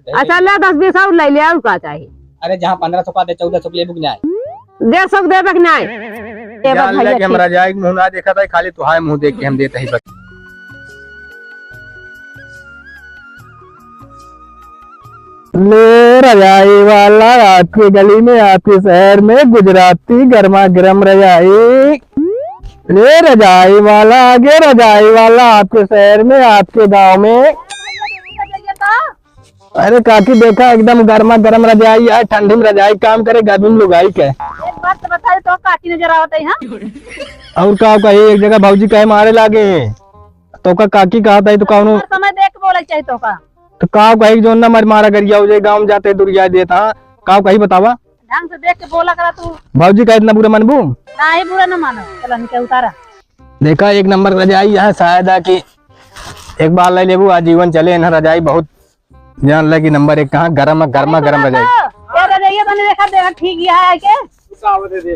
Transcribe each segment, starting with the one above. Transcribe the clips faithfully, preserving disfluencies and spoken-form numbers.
अच्छा, ले दस बीस और ले ले, और का चाही? अरे, जहाँ पन्द्रह सौ का दे, चौदह सौ के लेबू कि नाहीं? डेढ़ सौ के देबे कि नाहीं? ए बा जान भैया, ले कि हम ठीक। रजाई के मुँह ना देखत हई, खाली तोहार मुँह देख के हम देत हई बस। ले रजाई वाला, आपके गली में, आपके शहर में गुजराती गर्मा गर्म रजाई। ले रजाई वाला, आगे रजाई वाला, आपके शहर में, आपके गांव में। अरे काकी, देखा, एकदम गर्मा गर्म रजाई है, ठंडी में रजाई काम करे, गर्मी में लुगाई के। एक बात तो बताई, तो काकी नजर आवत है, हाँ? और का कही, एक जगह भौजी कहे मारे लागे, तो का काकी कहत है, तो कौनो हर समय देख के बोले के चाही तो का। तो का कही, जो ना मर मारा गरिया हो जाए, गाँव में जाते दुरिया देत, हाँ? का कही बतावा? ढंग से देख के बोला करा तू। भौजी का इतना बुरा मनबू? नाही, बुरा न मानो। चला, निके उतारा। देखा, एक नंबर रजाई है, शायद है कि एक बार ले लेबू, आजीवन चले ना रजाई, बहुत जान ले कि नंबर एक कहाँ गरम, गर्मा गर्म रजाई। ये रजाइया तनी देखा, देखा ठीक है के?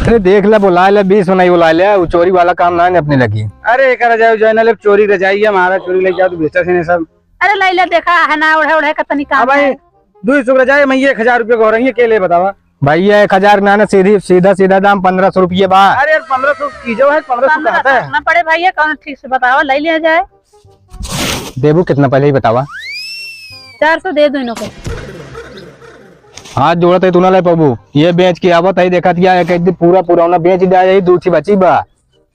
अरे देख ले, बुला ले, बीस नहीं बुला ले, वो चोरी वाला काम ना है अपने लगी। अरे एक रजाई जो है ना, ले चोरी रजाई है, हमारा चोरी ले जाओ तो बेचा से नहीं सब। अरे ले ले, देखा है ना, ओढ़े ओढ़े का तनी काम अब भाई, है। दुई सौ रजाई में एक हजार रुपये को हो रही है, के ले बतावा? भैया, एक हजार ना, ना, सीधी, सीधा, सीधा दाम पन्द्रह सौ रुपये बा। अरे यार, पन्द्रह सौ की जो है, पन्द्रह सौ पन्द्रह कहता सौ है। ना पड़े भैया, कौन ठीक से बतावा, ले लिया जाए। देबू कितना, पहले ही बतावा। चार सौ दे दो इन्हों को। हाथ जोड़त है, तू ना ले पाबू। ये बेच के आवत है, देखत या एक, एक दिन पूरा पुरौना बेच दिया, यही दू ठी बची बा।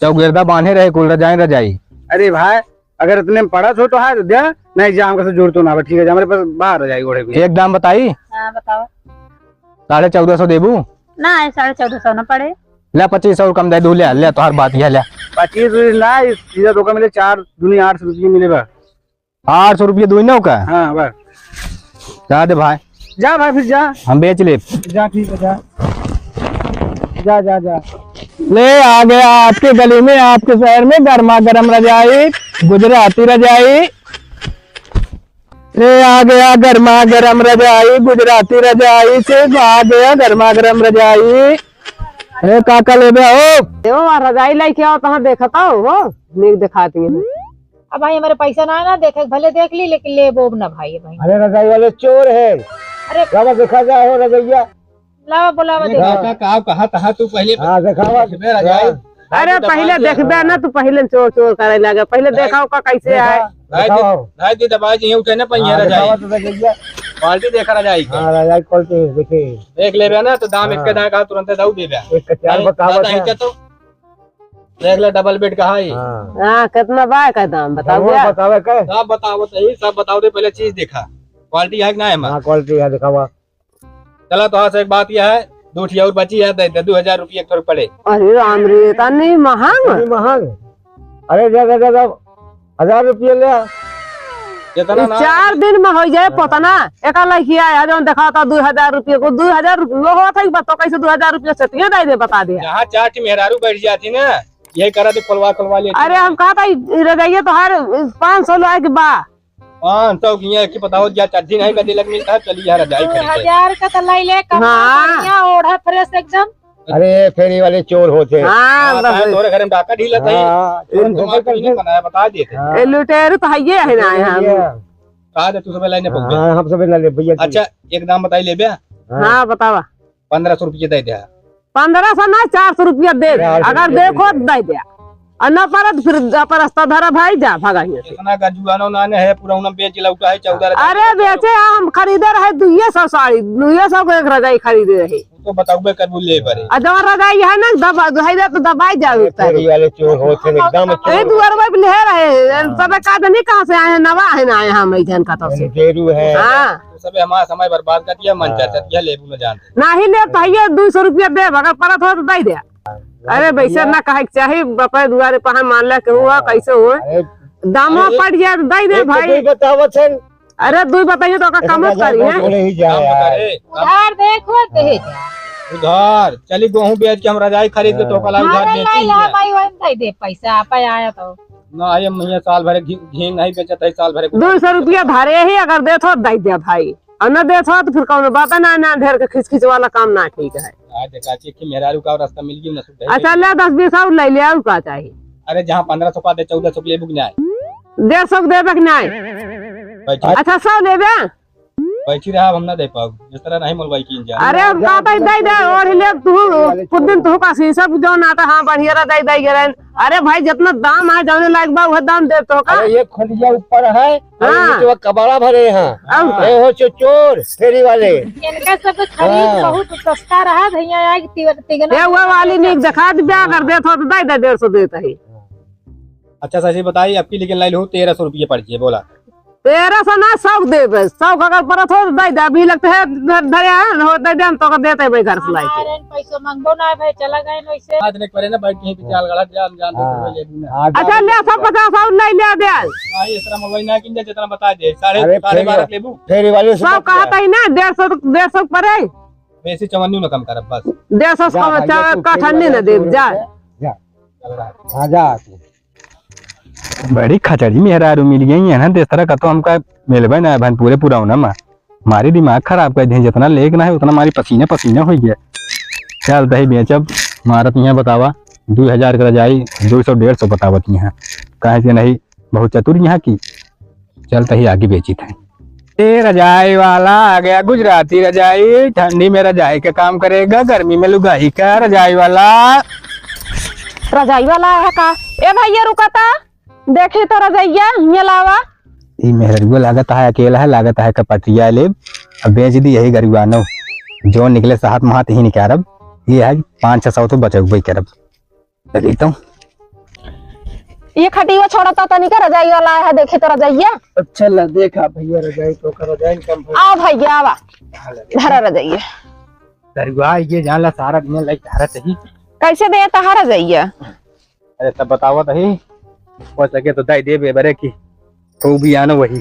चौगिरदा बांधे रहे, कुल रजाई, रजाई। अरे भाई, अगर इतने में पड़त हो तो हाथ दे, नहीं जा, हमका से जोड़ तो ना बा, ठीक है, जा, हमारे पास बाहर रजाई ओढ़े को। एक दाम बताई? हाँ, बताओ। साढ़े चौदह सौ देबू? ना, ये साढ़े चौदह सौ ना पड़े। ले, पच्चीस सौ कम दे दू, ले, ले, तोहार बात ये ले। पच्चीस सौ ना, इस सीधा धोखा मिले, चार दूनी आठ सौ रुपये मिले बा। आठ सौ रुपये दूनी का? हाँ, बस। जा दे भाई। जा भाई, फिर जा। हम बेच ले। जा, ठीक है, जा। जा, जा, जा। ले आ गया आपके गली में, आपके शहर में गर्मा गर्म रजाई, गुजराती रजाई। ले आ गया गर्मा गर्म रजाई, गुजराती रजाई से आ गया गर्मा गर्म रजाई। अरे काका लेबे हो? देवो, आ रजाई लेके आओ, तहाँ देखता हो, हो? नीक दिखाती है। अब भाई, हमारे पैसा ना, ना देखे, भले देख ली, लेकिन लेबो ना भाई, भाई। अरे रजाई वाले चोर है। अरे बाबा, देखा जाए हो रजैया। लावा, बुलावा, अरे देखा। काका, का कहा तहा तू पहले हाँ, देखावा। देखबे रजाई। हाँ। अरे पहिले देखबे ना, तू पहिले चोर चोर करे लागे, पहिले देखा ओका कैसे है। भाई दी, दिखाओ। भाई दी दबाई जी, उठे ना पहिया हाँ, रजाई। दिखावा तो रजैया। क्वालिटी देखा रजाई के। हाँ, रजाई क्वालिटी देखे। देख लेबे ना, तो दाम हाँ। एक के दाम का तुरंते दऊ देबे। एक के चार भाई, बतावा दादा, था। इनके तो देख ले, डबल बेड का है। हाँ। हाँ, कितना बा का दाम बताओ भैया। बतावे के? सब बताओ तो ही, सब बताओ दे, पहले चीज देखा, क्वालिटी है कि ना है हमार? हाँ, क्वालिटी है, दिखावा। चला, तो आज एक बात यह है, दो ठी और बची है, दे दे, दो हजार रुपये एक ठो पड़े। अरे राम रे, इतनी महंग? इतनी महंग? अरे दे, दे, दे, दे, हजार रुपये ले आ। कितना ई ना? चार दिन में हो जाए हाँ। पतना। एका लइकिया है, जौन देखाता दो हजार रुपये को, दो हजार रुपये वो होत है, बताओ कैसे दो हजार रुपये चटिया दे दे, बता दे। जहाँ चार ठी मेहरारू बैठ जाती ना, यही करा दे, खोलवा, खोलवा लेती। अरे हम कहता ई, ई रजाइया तो हर पाँच सौ लाए के बा। पाँच सौ की है कि बताओ, या चड्ढी नहीं का तिलक मिलता है, चलिए यार, रजाई दो हजार का तो लाई ले, कपड़ा हाँ। बढ़िया, ओढ़ा fresh एकदम। अरे, फेरी वाले चोर होते हैं। हाँ, हाँ, बस। तोरे घर में डाका ढीला था ही। हाँ, तुम तुम धोखा तो नहीं बनाया, बता देते। हाँ। ए, लुटेरू तो है ये है ना, ये, हम। ये। कहा दे, तू सब लाइने पकड़। हाँ, हम सब ला ले, भैया जी। अच्छा, एक दाम बताई ले बे। हाँ। हाँ, बतावा। पन्द्रह सौ रुपये दे दे। पन्द्रह सौ ना, चार सौ रुपया दे दे। चार सौ अगर रुपया देखो दे दे। तो दे दे। और ना परत फिर अपन रास्ता धरा भाई, जा भागा हियाँ से। इतना का जुआनो नाने है, पूरा उन्हें बेच लौटा है चौदह हजार। अरे बेचे, हम खरीदे रहे दुइये सौ साड़ी, दुइये सौ के एक रजाई खरीदे रहे। तो बताओ बे, कबू ले बरे। आ जवन रजाई है ना, दबा, दुहाई दे तो दबाई जावे अरे उतारे। फेरी वाले चोर होते हैं, एकदम चोर। ए दुआर में भी ले रहे हैं, हाँ। सब का आदमी कहाँ से आए हैं, नवा है ना आए हैं हम इधर का तो से। लुटेरू है। हाँ। तू सबे हमारा समय बर्बाद कर दिया, मन हाँ। चाचा दिया, लेबू न जान। नाही लेब तो हइये दुई सौ रुपया देब, अगर परत हो तो दे दे। अरे वैसे ना कहे के चाही, बापे दुआरे पहा मान ले केहू हो, हाँ। कैसे हो? अरे, दामो अरे, पड़ जाए तो दे दे एक तो भाई। दुई बतावत है। अरे दुई बताइए तो ओकर ऐसे कम मत राजा करी, बहुत हैं? बोले ही जाए कम यार। करे, कम। उधार देखो, दे दे। उधार, चली गेहूं बेच के हम रजाई खरीद के हाँ। तोका ला उधार अरे बेची लाई ला है। भाई, वही दे दे पैसा, आप आया तो। ना, ये महीना साल भर घी, घी नहीं बेचत है, साल भर दुई सौ रुपया धरे ही, अगर देत हो, दे दे भाई। और न देत हो तो फिर कौनो बात ना, ना ढेर के खिचखिच वाला काम ना ठीक है। आज देखा कि, कि मेहरारू का रास्ता मिल गई ना, सुधर अच्छा, गई। ले दस बीस और ले ले, और का चाही? अरे, जहाँ पन्द्रह सौ का दे, चौदह सौ के लेबू कि नाय? डेढ़ सौ के देबे कि नाय? बैठो। अच्छा, सौ लेबे? बैठी रहा, हम ना दे पाऊ, इस तरह नहीं मलवाई की इंजन। अरे, हम का भाई दे दे, और ले तू, कुछ दिन तू का शीशा भी जो ना था, हाँ, बढ़िया रहा, दे दे, गिरन। अरे भाई, जितना दाम है, जाने लायक बा, वह दाम दे तो का। अरे, ये खोलिया ऊपर है, अरे, हाँ। ये तो कबाड़ा भरे हैं। और का? ए हो चो-, चोर, फेरी वाले। इनका सब खरीद हाँ। बहुत सस्ता रहा, भैया, आए तिग-, तिगना ये हुआ वाली नहीं दिखा दे, ब्याह कर दे, तो दे दे, डेढ़ सौ देता है। अच्छा, सही बताई, आपकी लेकिन लाई लो, तेरह सौ रुपये पड़ गए, बोला। तेरह सौ ना, सौ देबे, सौ का अगर परत हो तो दे दे, अभी लगते है धरे हैं, हो दे दे, हम तो का देते भाई घर से लाई के। हमारे पैसों मंगो ना भाई, चला गए ना इसे। आज नहीं करे ना भाई, कहीं भी चाल गलत जान, जान दे हाँ। तो ले दूँ ना। हाँ, अच्छा, जान ले दे। सब पचास और नहीं ले दे। हाँ, ये सारा मोबाइल ना किन जा, जितना बता दे, साढ़े, अरे, साढ़े फेरी बारह वा-, लेबू। फेरी वाले से सब मत कहा ले। था ही ना, डेढ़ सौ, डेढ़ सौ पड़े। वैसे चवन्नी ना कम करब बस। डेढ़ सौ जा भाई, का-, तू फेरी कठन्नी वाले ना से देब, जा। जा। चल रहा है। हाँ, जा तू। बड़ी खचड़ी मेहरारू मिल गई है ना, देस तरह का तो हमका मिलबे ना भन पूरे पुरौना मा। मारी दिमाग खराब कर दिए, जितना लेक ना है उतना मारी पसीना पसीना हो गया। चल दही बेचब, मारत यहाँ बतावा, दो हजार का रजाई, दो सौ डेढ़ सौ बतावत यहाँ, काहे से नहीं, बहुत चतुर यहाँ की। चल दही आगे बेचित है। ए रजाई वाला आ गया, गुजराती रजाई, ठंडी में रजाई का काम करेगा, गर्मी में लुगाई का रजाई वाला। रजाई वाला है का? ए भैया रुका ता, देखी तो रजैया, हियाँ लावा। ई मेहररुआ लागत है अकेला है, लागत है कपटिया लेब, अब बेच दी यही गरीबानो, जो निकले साहत महात ही निकारब, ये है पाँच छः सौ तो बचबे करब। चली तो। ये खटिया छोड़ा तो तनिका रजाई वाला है, देखी तो रजैया। अच्छा ला देखा भैया रजाई तो का रजाई कम भर। आ भैया आवा। हाँ, ले। धरा रजैया। दरुआ ये जान ला सारा दिन लाइक धारा तही। कैसे दे तहारा रजैया? अरे तब बतावत ही, हो सके तो दाई देबे बरे की, तो भी आनो वही।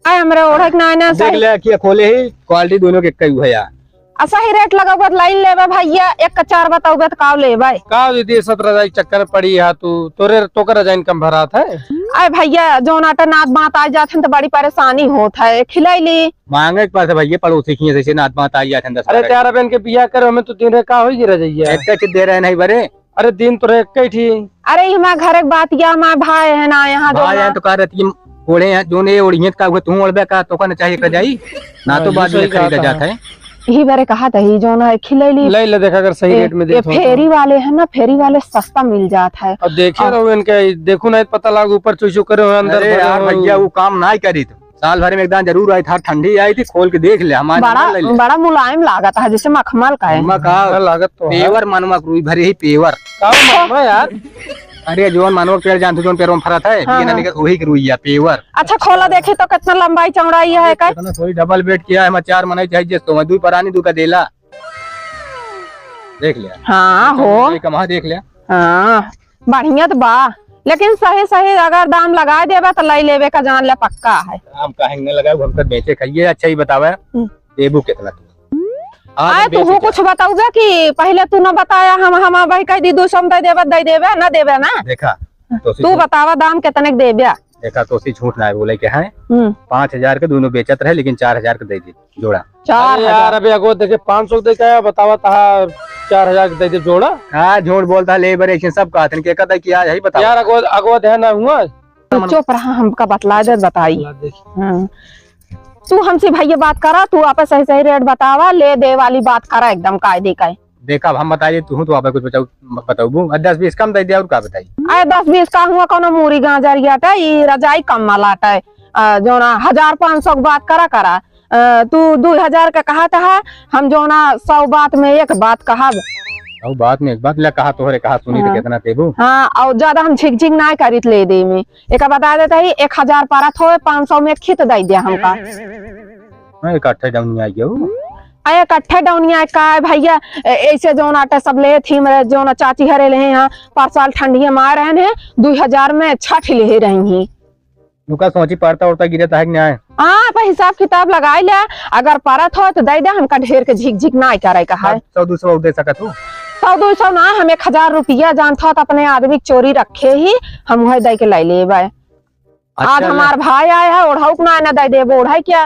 आय हमरे ओढ़क ना आना देख साई। ले अखिया खोले ही, quality दोनों के कई हुआ यार। असा ही rate लगाबत लाइन लेबे भैया, एक का चार बताउबे त काव लेबे? काव दीदी, सत्रह हजार चक्कर पड़ी है तू, तोरे तोकर रजाइन कम भरात है। आय भैया, जौन आटा नात बात आ जात हन त बड़ी परेशानी होत है, खिलाई ली। मांगे के पास है भैया, पड़ोसी की जैसे नात बात आ जात हन दस अरे बारह। तेरा बहन के बियाह करो, हमें तो दिन रे का होई गिरा जाइए। एक का चीज दे रहे नहीं बरे। अरे दिन तो रे कई ठी। अरे, ई हमार घर के बात या हमार भाई है ना, यहाँ जो भाई ना है तो का रहती है, ओढ़े हैं, जोन ये ओढ़िए तो का हुआ, तू ओढ़बे का, तो का ना चाहिए कर जाई, ना तो हाँ, बाद ये में सही खरीदा कहा जाता था। है। यही बारे कहा था, ही जोन है खिलैली। ले ले, देखा अगर सही ये, rate में ये देत हो तो। फेरी वाले हैं ना, फेरी वाले सस्ता मिल जात है। अब देखे और रहो इनके, देखो ना, पता लाग ऊपर चुई चुई करे हो, अंदर अरे भरे यार हो। भैया, वो काम ना ही करी तो। साल भर में एक दान जरूर आई था, ठंडी आई थी, खोल के देख ले, हमारे बड़ा, नंबर ले ले। बड़ा मुलायम लागत है, जैसे मखमल का है। मखमल का हाँ, लागत तो है। पेवर मानवा के रुई भरे ही पेवर। का मानवा यार? अरे जोन मानवा के पेड़ जानते, जोन पेड़ों में फरत है, हाँ, ये ना हाँ। निकल, वही के रुई है, पेवर। अच्छा खोला देखी तो कितना लंबाई चौड़ाई है का? कितना थोड़ी double bed किया है, हमारे चार मनाई चाहिए, जिस तो मैं दू परानी दू का देला। देख लिया। हाँ, हो। ये कमा देख लिया। हाँ, बढ़िया तो बा, लेकिन सही सही अगर दाम लगा देबे तो ले लेबे का जान ले पक्का है। दाम काहे न लगाऊ, हम तो बेचे खाइए। अच्छा ही बतावे, हम्म। देबू कितना तू? आज आए हम बेचे तू क्या? कुछ बताऊबे कि पहले तू न बताया, हम, हम भाई कह दी दो सौ में दे देबे, दे देबे, ना देबे ना? देखा, तो तू बतावा दाम कितने के देबे? देखा, तो सी झूठ ना बोले के है। हम्म। पाँच हजार के दोनों बेचत रहे, लेकिन चार हजार के दे दी जोड़ा। चार हजार। अरे यार, अबे अगो देखे पाँच सौ दे के आया, बतावा तहा चार हजार के दे दे जोड़ा। हाँ, झूठ बोलता, ले बरे, ऐसे सब कहत हैं, के कहता कि आज यही बतावा। यार, अगो, अगो ध्यान ना हुआ। तू चुप रहा, हमका बतला दे, बताई। बतला दे। हाँ। तू हमसे भैया बात करा, तू आपे सही सही rate बतावा, ले दे वाली बात करा एकदम कायदे का। देखा, अब हम बताई दे, तू तो आपे कुछ बताऊ, बताऊ, अब दस बीस कम दे दे, और का बताई? अरे दस बीस का हुआ, कोनो मूरी गाजर याटे, ई रजाई कम मलाटे। अ, जोना हजार पाँच सौ के बात करा करा। अ, तू दो हजार का कहत है, हम जोना सौ बात में एक बात कहब। सौ बात में एक बात, ले कहा तोहरे कहा सुनी तो हाँ। कितना देबू? हाँ, और ज्यादा हम झिक झिक ना करित ले दे में। एक बता देता ही, एक हजार परत होए, पाँच सौ में एक खित दे दे हमका। हाँ, इकट्ठे डौनिया आई गयो। अरे इकट्ठे डौनिया का है भैया, ए-, ऐसे जोन आटा सब ले थी, मेरे जोन चाची हरे ले हैं, परसाल ठंडिया मार रहे हैं, दो हजार में छठ ले रही हैं। नुका सोची पड़ता उड़ता गिरे तो है कि नहीं? हाँ, पर हिसाब किताब लगाई ले, अगर परत हो तो दे दे, हमका ढेर के झिक झिक ना करे का है। सौ दो सौ दे सकत हो? सौ दो सौ ना, हम एक हजार रुपया जानत हो तो अपने आदमी के चोरी रखे ही, हम वही दे के ले लेबे। अच्छा, आज ले। हमार भाई आए है, ओढ़ाऊ के ना, ना दे देबो, ओढ़ाई क्या?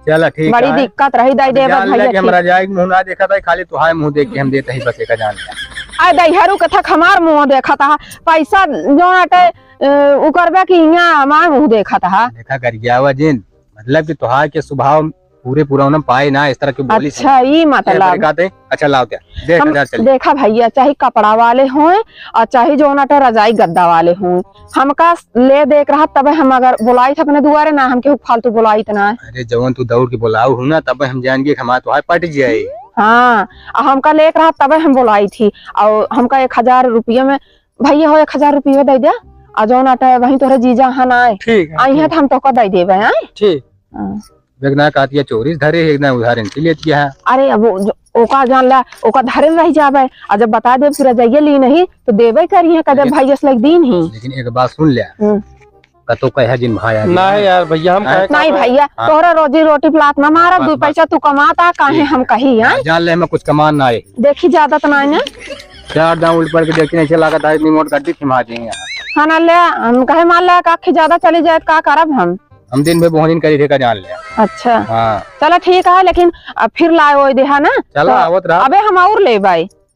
चला, ठीक बड़ी है। दिक्कत रही, दे अब देबे जान भैया ले कि के। हमरा जाए के मुंह ना देखा था, खाली तुहार मुंह देख के हम देते ही बस एक जान ले। आए दहिहरू के थक हमार मुंह देखा था, पैसा जो आटे, अ, उ करबे कि इहाँ हमार मुंह देखा था। देखा गरियावा जिन, मतलब कि तुहार के स्वभाव पूरे पूरा उन्हें पाए ना, इस तरह की बोली से। अच्छा, ई ए, मतलब। बड़े कहते हैं, अच्छा लाओ क्या, देख हम हजार चलिए। देखा भइया, चाहे कपड़ा वाले होए और चाहे जौन अटे रजाई गद्दा वाले होए, हमका ले देख रहा तबे हम अगर बोलाइत अपने दुआरे ना, हम केहू फालतू बोलाइत ना। अरे जवन तू दौड़ के बोलाऊ हूँ ना, तबे हम जान गए कि हमार तोहार पट जाए। हाँ, आ हमका लेक रहा तबे हम बोलाइत ही, और हमका एक हजार रुपये में, भइया हो एक हजार रुपये दे दे, आ जौन अटे वहीं तोहरे जीजा हन आए, ठीक है, आई हैं ठीक। तो हम तोहका दे देबे, आए। ठीक। हाँ। बेगना कहती है चोरी से धरे है, एकदम उधार इनसे लेती है। अरे अब वो जो, ओका जान ला, ओका धरे में रह जाबे, आ जब बता दे फिर जाइए ली नहीं तो देबे करी है, कदे लेकिन भइया से लग दीन ही। लेकिन एक बात सुन ले, हम्म। कतो कहे जिन भाई आ नहीं गया। यार भइया, हम हाँ। काहे नहीं कहबे? भइया, हाँ। तोहरा रोजी रोटी पे लात ना मारा, बात, दू बात। पैसा तू कमाता, काहे ठीक हम है। कही, हाँ? हाँ, जान ले, हमें कुछ कमान ना आए। देखी ज्यादा तो नहीं ना। चार दांव उल्ट पड़ के देखी, नहीं लागत है, इतनी मोट गड्डी थी मार दी है। हाँ ना ले, हम कहे मान ले, काखी ज्यादा चली जाए, तो का करब हम? हम दिन भर बोहनिन करी थे का जान ले। अच्छा। हाँ। चला ठीक है, लेकिन अब फिर लाए ओए दे, है ना? चला, तो आवत रहा। अबे हम और लेबे।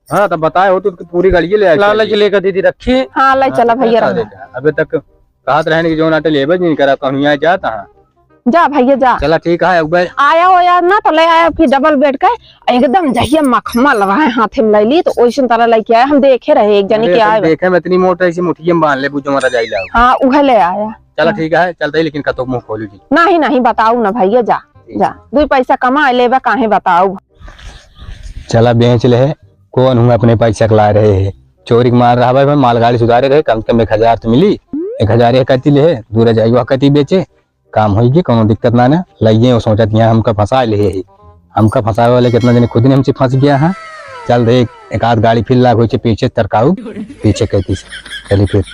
हाँ, तब बताए हो तो पूरी गलिये ले आए ला, चलिए। ले, लेकर दीदी रखी। हाँ, ले हाँ, चला तो भइया, क्या रखा। करेगा? अबे तक कहत रहे कि जौन आटे लेबे नहीं करा, कहूँ यहाँ जात हाँ। जा भइया, जा। चला, ठीक है, एक बार। आया हो यार ना, तो ले आया फिर डबल बेड का, एकदम जहिया मखमल रहे हाथे में ले ली, तो ओइसन तरह लेके आया। हम देखे रहे एक जने अरे, के तब आए। देखे में इतनी मोट ऐसी मुठिया में बांध ले, बुझो मरा जाई लाओ। हाँ, उहे ले आया। चला, हाँ। ठीक है, चलते ही, लेकिन कतो मुँह खोलू जी। नहीं, नहीं, बताऊ ना भइया, जा। ठीक। जा, दुई पैसा कमा लेबे, काहे बताऊ। चला बेच ले है, कौन हुआ अपने पैसा के ला रहे है, चोरी के मार रहा भाई, मालगाड़ी सुधारे रहे, कम से कम एक हजार तो मिली, एक हजार ये कहती ले है, दूर जाइए वह कहती बेचे, काम होई गया, कोनो दिक्कत ना ना, लइये वो सोचत यहाँ हमका फंसा ले है, हमका फंसावे वाले कितना जने खुद ने हमसे फंस गया है। चल दे, एक आध गाड़ी फिर लाग होई छे पीछे तरकाऊ, पीछे कहती से। चली फिर।